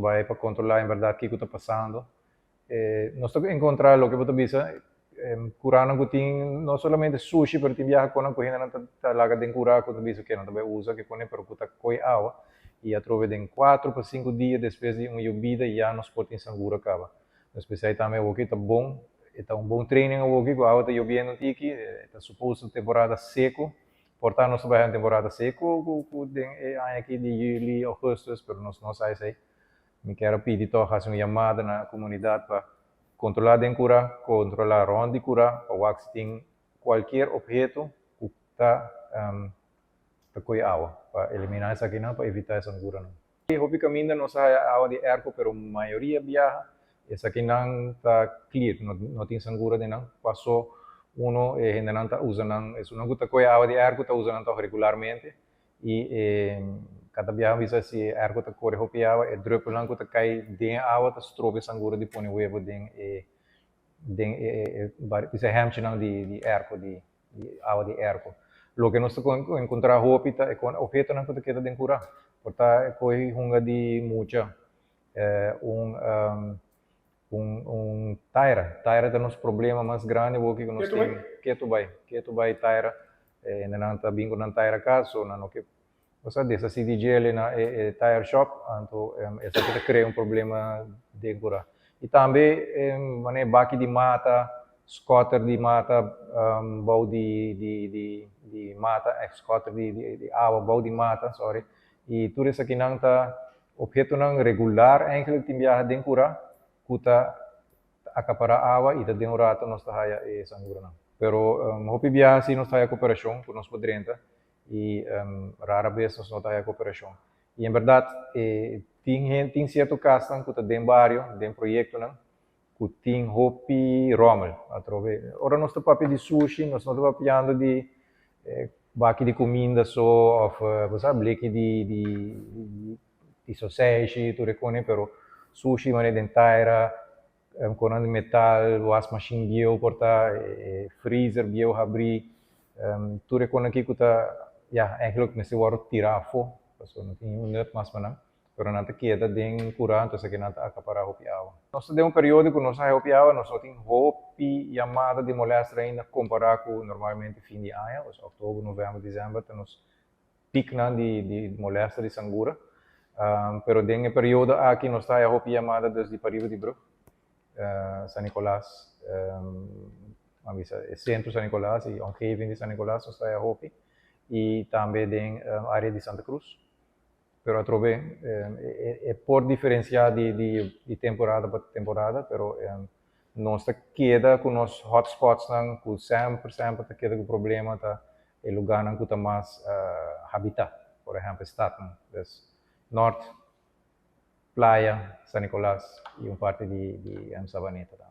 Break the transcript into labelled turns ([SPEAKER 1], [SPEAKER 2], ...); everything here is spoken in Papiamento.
[SPEAKER 1] bai pa kontrolá en bèrdat kiko ta pasando. Nos ta enkontrá loke bo ta bisa, kuranan ku tin no solamente sushi, pero tin biaha konan ku hendenan ta laga den kura ku ta bisa ke nan ta bai usa ke kone, pero ku ta koi awa i atrobe den 4 pa 5 dia despues di un yobida ya nos por tin sangura kaba. Espesial tambe awoki ta bon, e ta un bon training awoki ku awa ta yobiendo tiki, ta supuesto temporada seku. Por ta nos ta bai temporada seku ku den e aña aki di yüli, ougùstùs, pero nos no sa esei. Mi ke pidi toch hasi un yamada na komunidat pa kontrolá den kura, kontrolá rònt di kura, pa wak si tin kualke opheto ku ta koi awa, pa eliminá esakinan, pa evitá e sanguranan. Hopi kaminda nos ta haya awa di airco, pero mayoria biaha esakinan ta clear, no tin sangura den nan. Pasó uno hendenan ta usa nan, esunnan ku ta koi awa di airco ta usa nan toch regularmente i kada biaha bisa si airco ta kore hopi awa, e druppelnan ku ta kai den awa ta strobe sangura di pone webu den e bisa hemchinan di airco, di awa di airco. Loke nos ta enkontrá hopi ta e ophetonan ku ta keda den kura. Por ta koi hunga di mucha, un taira. Taira ta nos problema mas grandi ku nos tin. Ketu bai, ketu bai taira. Nan ta bin ku nan taira kas, so nan no ke, osea, deshasí di dje na e tire shop, anto esaki ta krea un problema den kura. I tambe manera baki di mata, skòter di mata, bou di mata, skòter di awa bou di mata, sorry. I tur esakinan ta ophetonan regular eigenlijk tin biaha den kura ku ta akapará awa i ta den un ratu nos ta haya e sanguranan. Pero hopi biaha si nos ta haya kooperashon ku nos por drenta i rara bes nos no ta haya kooperashon. I en bèrdat tin sierto kasnan ku ta den bario, den proyektonan, ku tin hopi rommel atrobe. Ora nos ta papia di sushi, nos no ta papiando di baki di kuminda so òf, bo sa, bleki di soseishi, tur e kos, pero sushi manera den taira, kosnan di metal, wasmachine bieu por ta, freezer bieu habrí, tur e kosnan aki ku ta, ja, eigenlijk mester wòrdu tirá afó, pasobra no tin nut mas pa nan, pero nan ta keda den kura, anto esaki nan ta akapará hopi awa. Nos ta den un periodo ku nos a haya hopi awa, nos no tin hopi yamada di molèster ainda kompará ku normalmente fin di aña, osea òktober, novèmber, desèmber ta nos pieknan di molèster di sangura. Pero den e periodo aki nos ta haya hopi yamada dus di pariba di brug, San Nicolas, ban bisa e sentro San Nicolas i omgeving di San Nicolas nos ta haya hopi i tambe den área di Santa Cruz. Pero atrobe e por diferensiá di temporada pa temporada, pero nos ta keda ku nos hotspotsnan ku semper semper ta keda ku problema ta e lugánan ku ta mas habitá, por ehèmpel stadnan, dus Nort, Playa, San Nicolas i un parti di Sabaneta tambe.